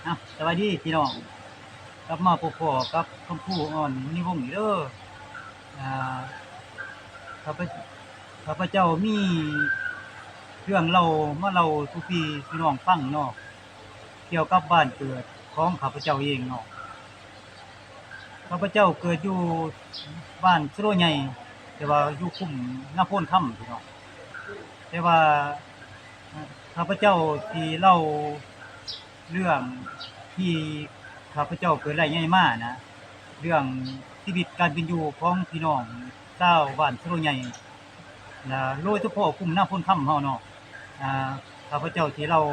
ອ່ະ ສະບາຍດີພີ່ນ້ອງ ກັບມາພົບພໍ້ກັບຄຳພູ ອອນ ມະນີວົງ ອີກເດີ້. ອ່າ ຂ້າພະ ຂ້າພະເຈົ້າມີເລື່ອງເລົ່າມາເລົ່າສູ່ພີ່ສູ່ນ້ອງຟັງເນາະ ກ່ຽວກັບບ້ານເກີດຂອງຂ້າພະເຈົ້າເອງເນາະ. ຂ້າພະເຈົ້າເກີດຢູ່ບ້ານສະໂລໃຫຍ່ ແຕ່ວ່າຢູ່ຄຸ້ມນາໂພນຄຳ ພີ່ນ້ອງ. ແຕ່ວ່າ ຂ້າພະເຈົ້າຊິເລົ່າເລື່ອງທີ່ຂ້າພະເຈົ້າເກີດໄດ້ໃຫຍ່ມານະ ເລື່ອງຊີວິດການເປັນຢູ່ຂອງພີ່ນ້ອງຊາວບ້ານສະໂລໃຫຍ່ ແລະ ໂດຍສະເພາະຄຸ້ມນາໂພນຄຳເຮົາເນາະ. ອ່າ ຂ້າພະເຈົ້າຊິເລົ່າ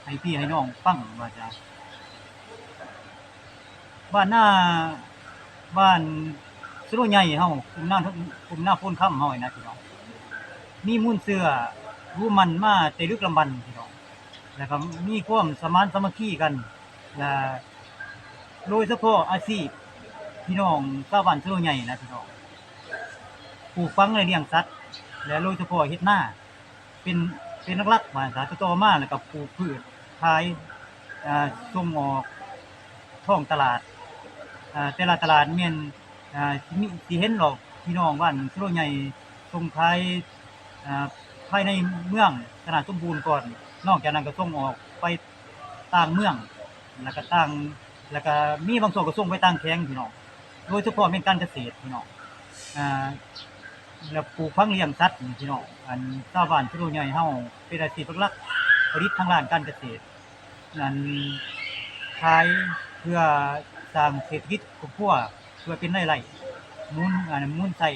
ໃຫ້ພີ່ໃຫ້ນ້ອງຟັງວ່າຊະ. ບ້ານນາ ບ້ານສະໂລໃຫຍ່ເຮົາ ຄຸ້ມນາ ຄຸ້ມນາໂພນຄຳເຮົານີ້ນະພີ່ນ້ອງ ມີມູນເຊື້ອຮູ້ໝັ້ນມາແຕ່ດຶກດຳບັນພີ່ນ້ອງ ແລ້ວກໍມີຄວາມສະໝານສາມັກຄີກັນ ແລະ ໂດຍສະເພາະອາຊີບພີ່ນ້ອງຊາວບ້ານສະໂລໃຫຍ່ນະພີ່ນ້ອງ ປູກຝັງ ແລະ ລ້ຽງສັດ ແລະ ໂດຍສະເພາະເຮັດນາ ເປັນ ເປັນຫຼັກໆ ວ່າຊັ້ນ ຕໍ່ມາແລ້ວກໍປູກພືດຂາຍ ອ່າ ສົ່ງອອກທ້ອງຕະຫຼາດ ອ່າ ແຕ່ລະຕະຫຼາດແມ່ນ ອ່າ ຊິມີ ຊິເຫັນດອກພີ່ນ້ອງບ້ານສະໂລໃຫຍ່ສົ່ງຂາຍ ອ່າ ພາຍໃນເມືອງຊະນະສົມບູນກ່ອນ ນອກຈາກນັ້ນກໍສົ່ງອອກໄປຕ່າງເມືອງ ແລ້ວກໍຕ່າງ ແລ້ວກໍມີບາງສ່ວນກໍສົ່ງໄປຕ່າງແຂວງພີ່ນ້ອງ ໂດຍສະເພາະແມ່ນການກະເສດພີ່ນ້ອງ ອ່າ ແລ້ວປູກຝັງລ້ຽງສັດນີ້ພີ່ນ້ອງ ອັນຊາວບ້ານສະໂລໃຫຍ່ເຮົາເປັນອາຊີບຫຼັກໆ ຜະລິດທາງດ້ານການກະເສດ ອັນຂາຍເພື່ອສ້າງເສດຖະກິດຄອບຄົວ ເພື່ອເປັນລາຍໄດ້ໝູນ ອັນໝູນໃຊ້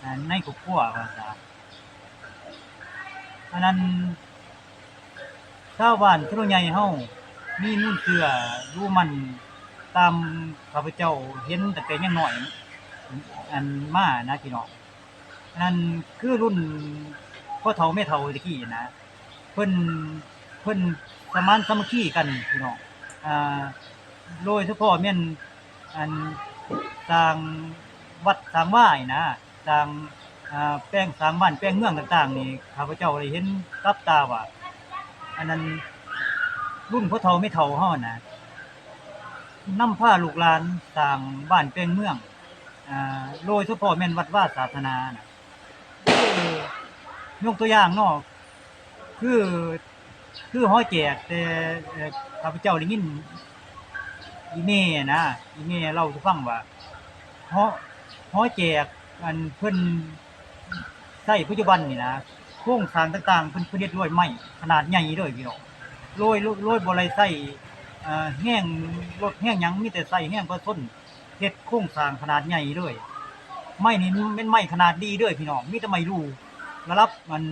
ອັນໃນຄອບຄົວວ່າຊະ. ອັນນັ້ນ ຊາວບ້ານຊະໂນໃຫຍ່ເຮົາມີມູນເຊື້ອຢູ່ໝັ້ນ ຕາມຂ້າພະເຈົ້າເຫັນຕັ້ງແຕ່ຍັງນ້ອຍ ອັນມານະພີ່ນ້ອງ ອັນນັ້ນຄືລຸ້ນພໍ່ເຖົ້າແມ່ເຖົ້າແຕ່ກີ້ນະ ເພິ່ນ ເພິ່ນສະໝານສາມັກຄີກັນພີ່ນ້ອງ ອ່າ ໂດຍສະເພາະແມ່ນ ອັນສ້າງວັດສ້າງວານີ້ນະ ສ້າງ ອ່າ ແປງສ້າງບ້ານແປງເມືອງຕ່າງໆນີ້ ຂ້າພະເຈົ້າໄດ້ເຫັນກັບຕາວ່າ ອັນນັ້ນລຸ້ນພໍ່ເຖົ້າແມ່ເຖົ້າເຮົານະ ນຳພາລູກຫຼານສ້າງບ້ານແປງເມືອງ ອ່າ ໂດຍສະເພາະແມ່ນວັດວາສາສະໜານະ ຄືຍົກຕົວຢ່າງເນາະ ຄື ຄືຫໍແຈກ ແຕ່ ເອີ ຂ້າພະເຈົ້າໄດ້ຍິນອີ່ແມ່ນະ ອີ່ແມ່ເລົ່າສູ່ຟັງວ່າ ຫໍ ຫໍແຈກ ອັນເພິ່ນໃຊ້ປັດຈຸບັນນີ້ນະ ໂຄງສ້າງຕ່າງໆ ເພິ່ນ ເພິ່ນເຮັດດ້ວຍໄມ້ຂະໜາດໃຫຍ່ເລີຍພີ່ນ້ອງ ໂດຍ ໂດຍບໍ່ໄດ້ໃຊ້ ເອີ ແຮງລົດແຮງຫຍັງ ມີແຕ່ໃຊ້ແຮງປະຊາຊົນ ເຮັດໂຄງສ້າງຂະໜາດໃຫຍ່ເລີຍ ໄມ້ນີ້ແມ່ນໄມ້ຂະໜາດດີເດີພີ່ນ້ອງ ມີແຕ່ໄມ້ຫຼູ່ ລະດັບ ອັນ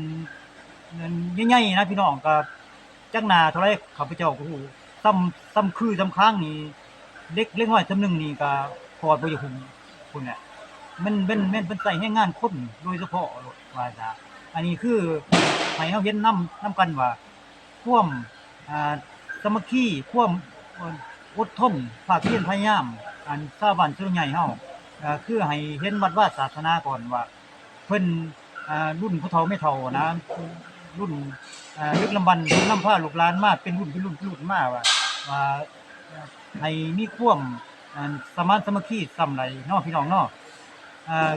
ໃຫຍ່ໆນະພີ່ນ້ອງ ກໍຈັກໜາເທົ່າໃດຂ້າພະເຈົ້າກໍຮູ້ ສ່ຳ ສ່ຳຄືສ່ຳຄາງນີ້ ເດັກ ເດັກນ້ອຍສ່ຳໜຶ່ງນີ້ກໍກອດບໍ່ຢາກຫຸ້ມພຸ້ນແຫຼະ ມັນ ແມ່ນ ແມ່ນເພິ່ນໃຊ້ແຮງງານຄົນໂດຍສະເພາະໂລດວ່າຊະ ອັນນີ້ຄືໃຫ້ເຮົາເຫັນນຳ ນຳກັນວ່າ ຄວາມ ອ່າ ສາມັກຄີ ຄວາມ ເອີ ອົດທົນ ພາກພຽນພະຍາຍາມ ອັນຊາວບ້ານສ່ວນໃຫຍ່ເຮົາ ເອີ ຄືໃຫ້ເຫັນວັດວາສາສະໜາກ່ອນວ່າ ເພິ່ນ ອ່າ ລຸ້ນຜູ້ເຖົ້າແມ່ເຖົ້ານະ ລຸ້ນ ອ່າ ດຶກດຳບັນ ນຳພາລູກຫຼານມາເປັນລຸ້ນ ເປັນລຸ້ນ ເປັນລຸ້ນມາວ່າ ວ່າ ໃຫ້ມີຄວາມ ອັນ ສະໝານສາມັກຄີສ່ຳໃດເນາະ ພີ່ນ້ອງເນາະ ອ່າ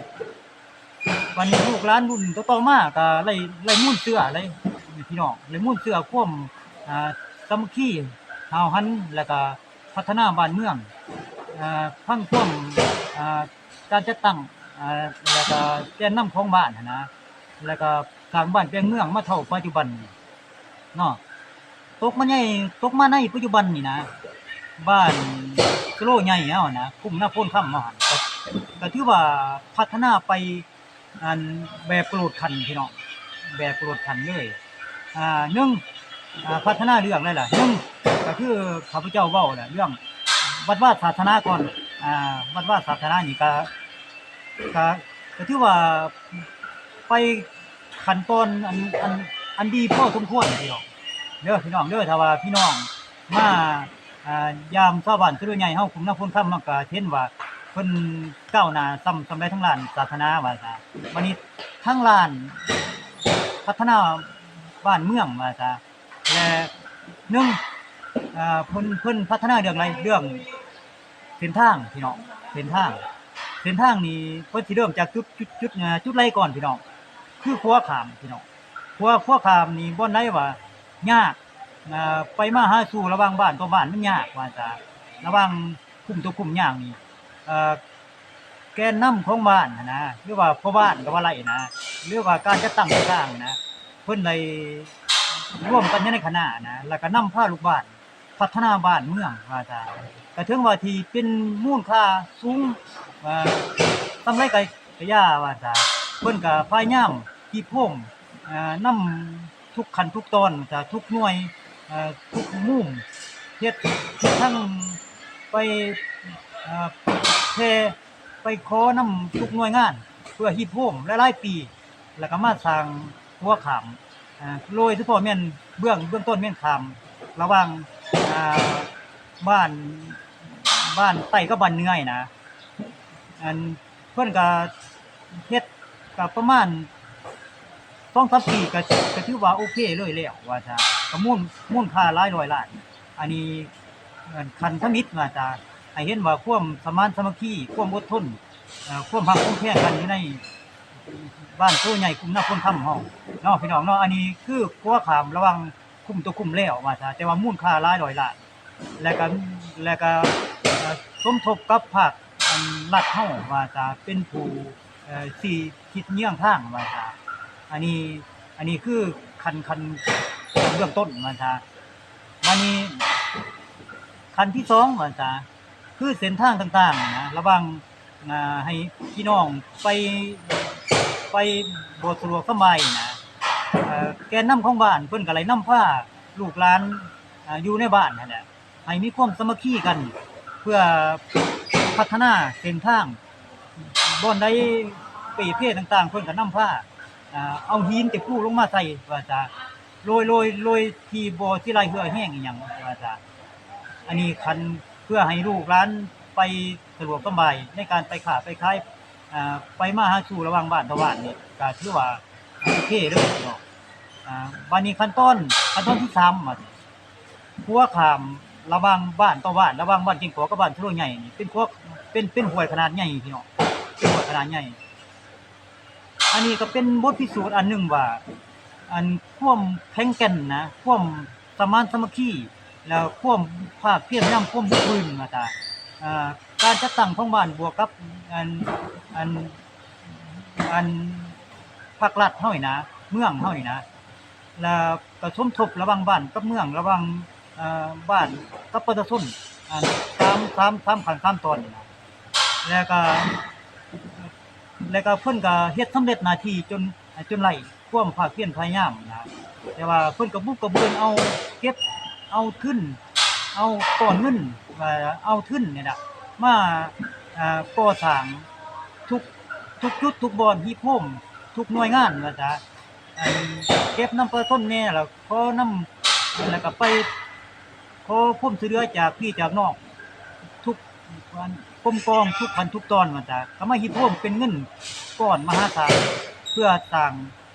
ບັດນີ້ລູກຫຼານລຸ້ນຕໍ່ໆມາກໍໄດ້ ໄດ້ມູນເຊື້ອເລີຍພີ່ນ້ອງ ໄດ້ມູນເຊື້ອຄວາມ ອ່າ ສາມັກຄີ ຫ້າວຫັນ ແລ້ວກໍພັດທະນາບ້ານເມືອງ ອ່າ ທັງຄວາມ ອ່າ ການຈັດຕັ້ງ ອ່າ ແລ້ວກໍແກນນຳຂອງບ້ານຫັ້ນນະ ແລ້ວກໍສ້າງບ້ານແປງເມືອງມາເທົ່າປັດຈຸບັນນີ້ເນາະ. ຕົກມາໃຫຍ່ ຕົກມາໃນປັດຈຸບັນນີ້ນະ ບ້ານສະໂລໃຫຍ່ເຮົານະ ຄຸ້ມນາໂພນຄຳເຮົາຫັ້ນ ກໍ ກໍຖືວ່າພັດທະນາໄປ ອັນ ແບບກະໂດດຂັ້ນພີ່ນ້ອງ ແບບກະໂດດຂັ້ນເລີຍ ອ່າ ໜຶ່ງ ອ່າ ພັດທະນາເລື່ອງໃດລະ ໜຶ່ງ ກໍຄືຂ້າພະເຈົ້າເວົ້າແຫຼະ ເລື່ອງວັດວາສາສະໜາກ່ອນ ອ່າ ວັດວາສາສະໜານີ້ກໍ ກະ ກະຖືວ່າໄປຂັ້ນຕອນອັນ ອັນ ອັນດີພໍສົມຄວນພີ່ນ້ອງເດີ ພີ່ນ້ອງເດີ ຖ້າວ່າພີ່ນ້ອງມາ ອ່າ ຢາມຊາວບ້ານສະໂລໃຫຍ່ເຮົາ ຄຸ້ມນາໂພນຄຳ ມັນກະເຫັນວ່າເພິ່ນກ້າວໜ້າສ່ຳ ສ່ຳໃດທາງດ້ານສາສະໜາວ່າຊະ ບັດນີ້ທາງດ້ານພັດທະນາບ້ານເມືອງວ່າຊະ ແລະ ໜຶ່ງ ອ່າ ເພິ່ນ ເພິ່ນພັດທະນາເລື່ອງໃດ? ເລື່ອງເສັ້ນທາງພີ່ນ້ອງ, ເສັ້ນທາງ ເສັ້ນທາງນີ້ເພິ່ນຊິເລີ່ມຈາກຈຸດ ຈຸດ ຈຸດ ເອີ່ ຈຸດໃດກ່ອນພີ່ນ້ອງ? ຄືຂົວຂ້າມພີ່ນ້ອງ, ຂົວ ຂົວຂ້າມນີ້ບ່ອນໃດວ່າຍາກ ອ່າ ໄປມາຫາສູ່ລະຫວ່າງບ້ານຕໍ່ບ້ານມັນຍາກວ່າຊະ, ລະຫວ່າງຄຸ້ມຕໍ່ຄຸ້ມຍາກນີ້ ເອີ່ ແກນນຳຂອງບ້ານຫັ້ນນະ ຫຼືວ່າພໍ່ບ້ານກໍວ່າໄດ້ນະ ຫຼືວ່າການຈັດຕັ້ງຕ່າງໆນະ ເພິ່ນໄດ້ລວມກັນຢູ່ໃນຄະນະນະ ແລ້ວກໍນຳພາລູກບ້ານພັດທະນາບ້ານເມືອງວ່າຊະ, ກໍເຖິງວ່າທີ່ເປັນມູນຄ່າສູງ ເອີ່ ສ່ຳໃດກໍ ກະຢ່າວ່າຊະ, ເພິ່ນກະພະຍາຍາມຮີບໂຮມ ເອີ່ ນຳທຸກຂັ້ນທຸກຕອນຊະ, ທຸກໜ່ວຍ ເອີ່ ທຸກມຸມ ເຮັດ ເຮັດທັງໄປ ເອີ່ ແຜ່ ໄປຂໍນຳທຸກໜ່ວຍງານ ເພື່ອຮີບໂຮມຫຼາຍໆປີ ແລ້ວກະມາສ້າງຂົວຂ້າມ ເອີ່ ໂດຍສະເພາະແມ່ນເບື້ອງ ເບື້ອງຕົ້ນແມ່ນຂ້າມລະຫວ່າງ ເອີ່ ບ້ານ ບ້ານໃຕ້ກັບບ້ານເໜືອນີ້ນະ. ອັນ ເພິ່ນກະເຮັດກະປະມານສອງສາມປີ ກະ ກະຖືວ່າໂອເຄເລີຍແລ້ວວ່າຊະ, ກະມູນ ມູນຄ່າຫຼາຍຮ້ອຍລ້ານ. ອັນນີ້ ເອີ່ ຂັ້ນທຳອິດວ່າຊະ ໃຫ້ເຫັນວ່າຄວາມສະໝານສາມັກຄີ ຄວາມອົດທົນ ເອີ່ ຄວາມຮັກຄວາມແພງກັນຢູ່ໃນບ້ານໂພໃຫຍ່ ຄຸ້ມນາໂພນຄຳເຮົາເນາະ ພີ່ນ້ອງເນາະ. ອັນນີ້ຄືຂົວຂ້າມລະຫວ່າງຄຸ້ມຕໍ່ຄຸ້ມແລ້ວວ່າຊະ, ແຕ່ວ່າມູນຄ່າຫຼາຍຮ້ອຍລ້ານ ແລ້ວກະ ແລ້ວກະ ເອີ່ ສົມທົບກັບພາກ ອັນ ລັດເຮົາວ່າຊະ ເປັນຜູ້ ເອີ່ ຊີ້ທິດເຍືອງທາງວ່າຊະ. ອັນນີ້ ອັນນີ້ຄືຂັ້ນ ຂັ້ນເບື້ອງຕົ້ນວ່າຊະ. ບາດນີ້ ຂັ້ນທີສອງວ່າຊະ ຄືເສັ້ນທາງຕ່າງໆນະ ລະຫວ່າງ ອ່າ ໃຫ້ພີ່ນ້ອງໄປ ໄປບໍ່ສະດວກສະບາຍນະ, ເອີ່ ແກນນຳຂອງບ້ານເພິ່ນກະໄດ້ນຳພາລູກຫຼານ ອ່າ ຢູ່ໃນບ້ານຫັ້ນແຫຼະ ໃຫ້ມີຄວາມສາມັກຄີກັນ ເພື່ອພັດທະນາເສັ້ນທາງ, ບ່ອນໃດເປ່ເພຕ່າງໆ ເພິ່ນກະນຳພາ ອ່າ ເອົາຫີນຕະປູລົງມາໃສ່ວ່າຊະ ໂດຍ ໂດຍ ໂດຍທີ່ບໍ່ເສຍຫຼາຍເຫື່ອແຮງອີ່ຫຍັງວ່າຊະ. ອັນນີ້ຄັນເພື່ອໃຫ້ລູກຫຼານໄປສະດວກສະບາຍໃນການໄປຄ້າໄປຂາຍ ອ່າ ໄປມາຫາສູ່ລະຫວ່າງບ້ານຕໍ່ບ້ານນີ້ ກະຖືວ່າໂອເຄເລີຍເນາະ. ອ່າ ບາດນີ້ຂັ້ນຕອນ ຂັ້ນຕອນທີສາມ ບາດນີ້ ຂົວຂ້າມລະຫວ່າງບ້ານຕໍ່ບ້ານ ລະຫວ່າງບ້ານແກ້ງກອກກັບບ້ານສະໂລໃຫຍ່ນີ້ ເປັນຂົວ ເປັນ ເປັນຫ້ວຍຂະໜາດໃຫຍ່ພີ່ນ້ອງ, ເປັນຫ້ວຍຂະໜາດໃຫຍ່. ອັນນີ້ກໍເປັນບົດພິສູດອັນໜຶ່ງວ່າ ອັນຄວາມແຂງແກ່ນນະ ຄວາມສະໝານສາມັກຄີ ແລ້ວຄວາມພາກພຽນພະຍາຍາມ ຄວາມບຶກບືນວ່າຊະ. ອ່າ ການຈັດຕັ້ງຂອງບ້ານບວກກັບ ອັນ ອັນ ອັນພາກລັດເຮົານີ້ນະ ເມືອງເຮົານີ້ນະ ແລ້ວກໍສົມທົບລະຫວ່າງບ້ານກັບເມືອງ ລະຫວ່າງ ເອີ່ ບ້ານກັບປະຊາຊົນ ອັນ ສາມ ສາມ ສາມຂັ້ນສາມຕອນນີ້ນະ. ແລ້ວກໍ ແລ້ວກໍເພິ່ນກໍເຮັດສຳເລັດໜ້າທີ່ຈົນ ຈົນໄດ້ຄວາມພາກພຽນພະຍາຍາມນະ, ແຕ່ວ່າເພິ່ນກໍບຸກກະບືນເອົາ ເກັບເອົາທຶນ ເອົາກ້ອນເງິນ ເອົາທຶນນີ້ລະມາ ເອີ່ ກໍ່ສ້າງທຸກ ທຸກຈຸດທຸກບ່ອນ ຮີບໂຮມທຸກໜ່ວຍງານວ່າຊະ. ອັນເກັບນຳປະຊາຊົນແດ່ ແລ້ວຂໍນຳ ແລ້ວກໍໄປຂໍຄວາມຊ່ວຍເຫຼືອຈາກພີ່ຈາກນ້ອງ ທຸກ ອັນ ກົມກອງ ທຸກຂັ້ນທຸກຕອນວ່າຊະ ກໍມາຮີບໂຮມເປັນເງິນກ້ອນມະຫາສານ ເພື່ອສ້າງ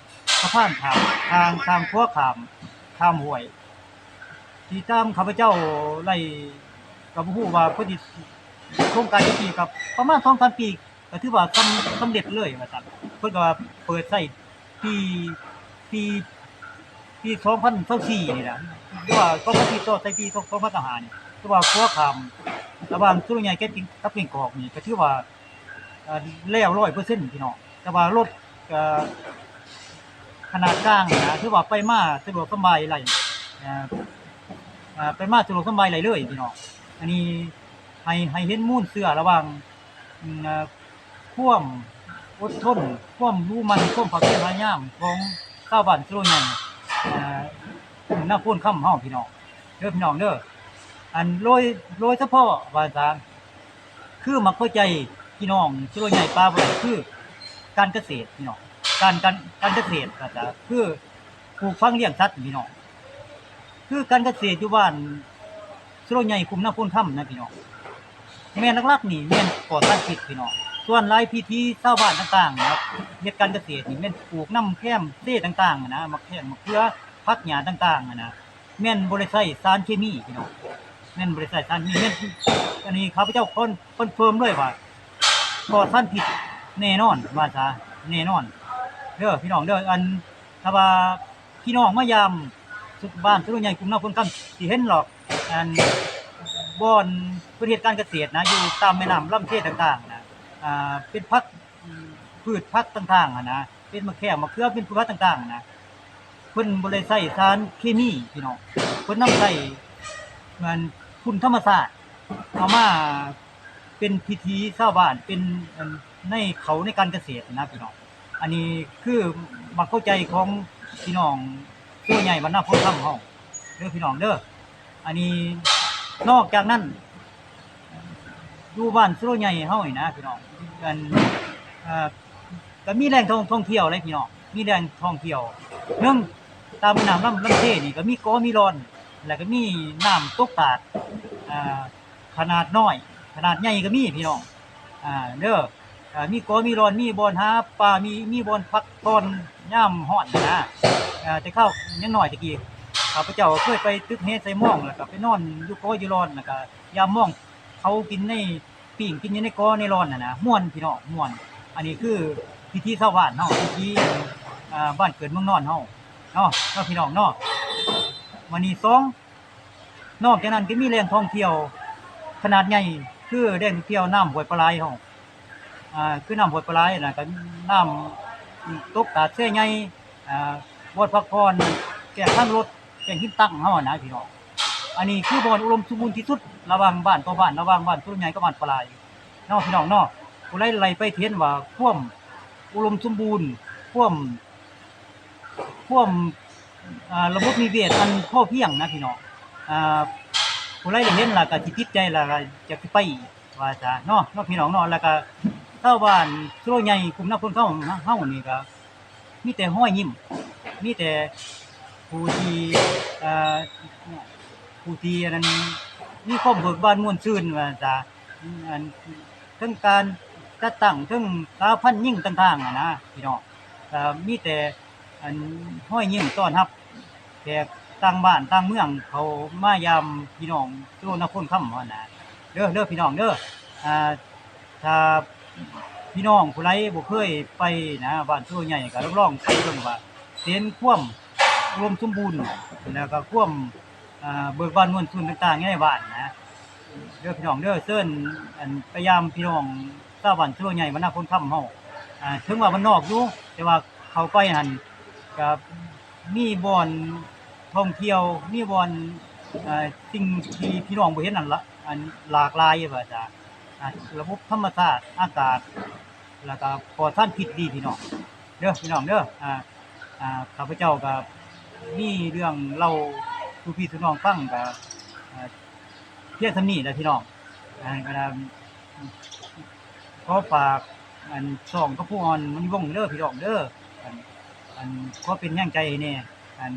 ສະພານຂ້າມ ສ້າງ ສ້າງຂົວຂ້າມ ຂ້າມຫ້ວຍ ທີ່ຕາມຂ້າພະເຈົ້າໄດ້ ກໍບໍ່ຮູ້ວ່າເພິ່ນຊິ ໂຄງການຈັກປີ ກໍປະມານສອງສາມປີ ກໍຖືວ່າສຳ ສຳເລັດເລີຍວ່າຊັ້ນ. ເພິ່ນກໍວ່າເປີດໃຊ້ປີ ປີ ປີສອງພັນຊາວສີ່ນີ້ລະ ຫຼືວ່າສອງພັນສີ່ຕໍ່ໃສ່ປີສອງພັນຊາວຫ້ານີ້ ຖືວ່າຂົວຂ້າມລະຫວ່າງສຸໂລໃຫຍ່ກັບ ກັບແກ້ງກອກນີ້ ກໍຖືວ່າ ເອີ່ ແລ້ວຮ້ອຍເປີເຊັນພີ່ນ້ອງ. ແຕ່ວ່າລົດ ເອີ່ ຂະໜາດກາງນະ ຖືວ່າໄປມາສະດວກສະບາຍໄດ້ ເອີ່ ເອີ່ ໄປມາສະດວກສະບາຍໄດ້ເລີຍພີ່ນ້ອງ. ອັນນີ້ໃຫ້ ໃຫ້ເຫັນມູນເຊື້ອລະຫວ່າງ ອືມ ຄວາມອົດທົນ ຄວາມດຸໝັ່ນ ຄວາມພາກພຽນພະຍາຍາມຂອງຊາວບ້ານສະໂລໃຫຍ່ ເອີ່ ນາໂພນຄຳເຮົາພີ່ນ້ອງເດີ ພີ່ນ້ອງເດີ. ອັນໂດຍ ໂດຍສະເພາະວ່າຊະ ຄືມັກເຂົ້າໃຈພີ່ນ້ອງສະໂລໃຫຍ່ປາບໍ່ໄດ້ ຄືການກະເສດພີ່ນ້ອງ ການ ການ ການກະເສດວ່າຊະ ຄືປູກຝັງລ້ຽງສັດພີ່ນ້ອງ. ຄືການກະເສດຢູ່ບ້ານສະໂລໃຫຍ່ຄຸ້ມນາໂພນຄຳນະພີ່ນ້ອງ ແມ່ນຫຼັກໆນີ້ແມ່ນປອດສານພິດພີ່ນ້ອງ. ສ່ວນຫຼາຍວິຖີຊາວບ້ານຕ່າງໆນະ ເຮັດການກະເສດນີ້ແມ່ນປູກນຳແຄມເຊຕ່າງໆນະ ໝາກແຂ້ງ ໝາກເຂືອ ຜັກຫຍ້າຕ່າງໆນະ ແມ່ນບໍ່ໄດ້ໃຊ້ສານເຄມີພີ່ນ້ອງ. ແມ່ນບໍ່ໄດ້ໃຊ້ສານເຄມີ ແມ່ນ ອັນນີ້ຂ້າພະເຈົ້າຄອນ ຄອນເຟີມເລີຍວ່າ ປອດສານພິດແນ່ນອນ ວ່າຊະ ແນ່ນອນເດີພີ່ນ້ອງເດີ. ອັນ ຖ້າວ່າພີ່ນ້ອງມາຢາມ ບ້ານສະໂນໃຫຍ່ ກຸ່ມນາໂພນຄຳ ຊິເຫັນດອກ ອັນ ບ່ອນເພິ່ນເຮັດການກະເສດນະ ຢູ່ຕາມແມ່ນ້ຳລຳເຊຕ່າງໆນະ ອ່າ ເປັນຜັກ ພືດຜັກຕ່າງໆຫັ້ນນະ ເປັນໝາກແຂ້ວ ໝາກເຂືອ ເປັນພືດຜັກຕ່າງໆນະ ເພິ່ນບໍ່ໄດ້ໃຊ້ສານເຄມີພີ່ນ້ອງ ເພິ່ນນຳໃຊ້ ອັນ ຝຸ່ນທຳມະຊາດ ເອົາມາເປັນພິຖີຊາວບ້ານ ເປັນ ອັນ ໃນເຂົ້າໃນການກະເສດນະພີ່ນ້ອງ. ອັນນີ້ຄືຄວາມເຂົ້າໃຈຂອງພີ່ນ້ອງໂຕໃຫຍ່ບ້ານນາໂພນຄຳເຮົາເດີພີ່ນ້ອງເດີ. ອັນນີ້ນອກຈາກນັ້ນ ຢູ່ບ້ານສະໂນໃຫຍ່ເຮົານີ້ນະພີ່ນ້ອງ ອັນ ເອີ ກໍມີແຫຼ່ງທ່ອງ ທ່ອງທ່ຽວເລີຍພີ່ນ້ອງ ມີແຫຼ່ງທ່ອງທ່ຽວ ໜຶ່ງ ຕາມແມ່ນ້ຳລຳ ລຳເຊນີ້ກໍມີເກາະມີລອນ ແລ້ວກໍມີນ້ຳຕົກຕາດ ອ່າ ຂະໜາດນ້ອຍ ຂະໜາດໃຫຍ່ກໍມີພີ່ນ້ອງ ອ່າ ເດີ ອ່າ ມີເກາະມີລອນ ມີບ່ອນຫາປາ ມີ ມີບ່ອນພັກຜ່ອນຍາມຮ້ອນນະ ອ່າ ແຕ່ຄາວຍັງນ້ອຍແຕ່ກີ້ ຂ້າພະເຈົ້າເຄີຍໄປຕຶກແຫໃສ່ມອງ ແລ້ວກໍໄປນອນຢູ່ເກາະຢູ່ລອນ ແລ້ວກໍຍາມມອງເຂົາກິນໃນ ປີ້ງກິນຢູ່ໃນເກາະໃນລອນຫັ້ນນະ ມ່ວນພີ່ນ້ອງ ມ່ວນ. ອັນນີ້ຄືວິຖີຊາວບ້ານເຮົາ ວິຖີ ອ່າ ບ້ານເກີດເມືອງນອນເຮົາເນາະ ເນາະພີ່ນ້ອງເນາະ. ບາດນີ້ສອງ ນອກຈາກນັ້ນກໍມີແຫຼ່ງທ່ອງທ່ຽວຂະໜາດໃຫຍ່ ຄືແຫຼ່ງທ່ອງທ່ຽວນ້ຳຫ້ວຍປາຫຼາຍເຮົາ ອ່າ ຄືນ້ຳຫ້ວຍປາຫຼາຍ ແລ້ວກໍນ້ຳຕົກຕາດແຊໃຫຍ່ ອ່າ ບ່ອນພັກຜ່ອນ ແກ້ງທາງລົດ ແກ້ງຫີນຕັ້ງເຮົາຫັ້ນນະພີ່ນ້ອງ. ອັນນີ້ຄືບ່ອນອຸດົມສົມບູນທີ່ສຸດ ລະຫວ່າງບ້ານຕໍ່ບ້ານ ລະຫວ່າງບ້ານໂພນໃຫຍ່ກັບບ້ານປາຫຼາຍເນາະພີ່ນ້ອງເນາະ. ຜູ້ໃດໄລ່ໄປເຫັນວ່າຄວາມອຸດົມສົມບູນ ຄວາມ ຄວາມ ອ່າ ລະບົບນິເວດອັນພໍພຽງນະພີ່ນ້ອງ ອ່າ ຜູ້ໃດໄດ້ເຫັນລະກໍຊິຕິດໃຈ ລະກໍຢາກຊິໄປອີກ ວ່າຊະເນາະ ເນາະພີ່ນ້ອງເນາະ. ແລ້ວກໍຊາວບ້ານສະໂນໃຫຍ່ ກຸ່ມນາໂພນຄຳເຮົານີ້ກໍມີແຕ່ຮອຍຍິ້ມ ມີແຕ່ຜູ້ທີ່ ເອີ ຜູ້ທີ່ອັນນັ້ນ ມີຄວາມເບີກບານມ່ວນຊື່ນວ່າຊະ ອັນ ເຖິງການຈັດຕັ້ງ ເຖິງສາພັນຍິງຕ່າງໆຫັ້ນນະພີ່ນ້ອງ ກໍມີແຕ່ ອັນ ຮອຍຍິ້ມຕ້ອນຮັບແຂກຕ່າງບ້ານຕ່າງເມືອງເຂົ້າມາຢາມພີ່ນ້ອງສະໂນນາໂພນຄຳຫັ້ນນະ ເດີ ເດີພີ່ນ້ອງເດີ. ອ່າ ຖ້າພີ່ນ້ອງຜູ້ໃດບໍ່ເຄີຍໄປນະ ບ້ານສະໂນໃຫຍ່ ກໍລອງໄປເບິ່ງວ່າເຫັນຄວາມອຸດົມສົມບູນ ແລ້ວກໍຄວາມ ອ່າ ເບີກບານມ່ວນຊື່ນຕ່າງໆຢູ່ໃນບ້ານນະ ເດີພີ່ນ້ອງເດີ. ເຊີນ ອັນ ໄປຢາມພີ່ນ້ອງຊາວບ້ານສະໂນໃຫຍ່ ບ້ານນາໂພນຄຳເຮົາ ອ່າ ເຖິງວ່າບ້ານນອກຢູ່ ແຕ່ວ່າເຂົ້າໄປຫັ້ນກໍມີບ່ອນທ່ອງທ່ຽວ ມີບ່ອນ ເອີ ສິ່ງທີ່ພີ່ນ້ອງບໍ່ເຫັນນັ້ນລະ ອັນ ຫຼາກຫຼາຍວ່າຊະ ອ່າ ລະບົບທຳມະຊາດ ອາກາດ ແລ້ວກໍປອດສານພິດດີພີ່ນ້ອງເດີ ພີ່ນ້ອງເດີ. ອ່າ ອ່າ ຂ້າພະເຈົ້າກໍມີເລື່ອງເລົ່າສູ່ພີ່ສູ່ນ້ອງຟັງ ກໍ ອ່າ ພຽງສ່ຳນີ້ແຫຼະພີ່ນ້ອງ. ອັນ ອັນ ຂໍຝາກ ອັນ ຊ່ອງຄຳພູອ່ອນ ມະນີວົງ ເດີພີ່ນ້ອງເດີ. ອັນ ອັນ ຂໍເປັນແຮງໃຈໃຫ້ແດ່ ອັນ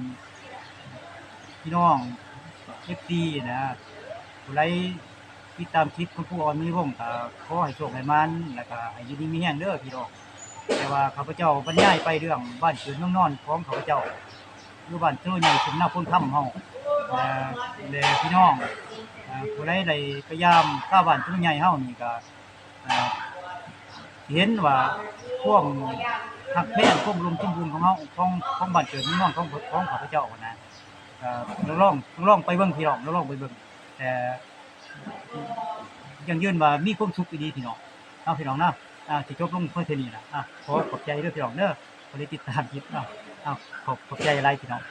ພີ່ນ້ອງ ເອັຟຊີ ນະ ຜູ້ໃດຕິດຕາມຄລິບຄຳພູອ່ອນ ມະນີວົງ ກໍຂໍໃຫ້ໂຊກໃຫ້ໝານ ແລ້ວກໍໃຫ້ຢູ່ດີມີແຮງເດີພີ່ນ້ອງ. ແຕ່ວ່າຂ້າພະເຈົ້າບັນຍາຍໄປເລື່ອງບ້ານເກີດເມືອງນອນຂອງຂ້າພະເຈົ້າ ຢູ່ບ້ານສະໂນໃຫຍ່ ກຸ່ມນາໂພນຄຳເຮົາ ແລະ ແລະ ພີ່ນ້ອງ ເອີ ຜູ້ໃດໄດ້ໄປຢາມຊາວບ້ານສະໂນໃຫຍ່ເຮົານີ້ກໍ ເອີ ເຫັນວ່າຄວາມຮັກແພງ ຄວາມອຸດົມສົມບູນຂອງເຮົາ ຂອງ ຂອງບ້ານເກີດເມືອງນອນຂອງ ຂອງຂ້າພະເຈົ້ານະ ກໍລອງ ລອງໄປເບິ່ງພີ່ນ້ອງ ລອງໄປເບິ່ງ. ແຕ່ ຢັ້ງຢືນວ່າມີຄວາມສຸກອີ່ຫຼີພີ່ນ້ອງເນາະ ພີ່ນ້ອງເນາະ. ອ່າ ຊິຈົບລົງພຽງເທົ່ານີ້ລະ ອ່າ ຂໍຂອບໃຈເດີພີ່ນ້ອງເດີ ຜູ້ໃດຕິດຕາມຄລິບເນາະ. ອ່າ ຂອບ ຂອບໃຈຫຼາຍພີ່ນ້ອງ.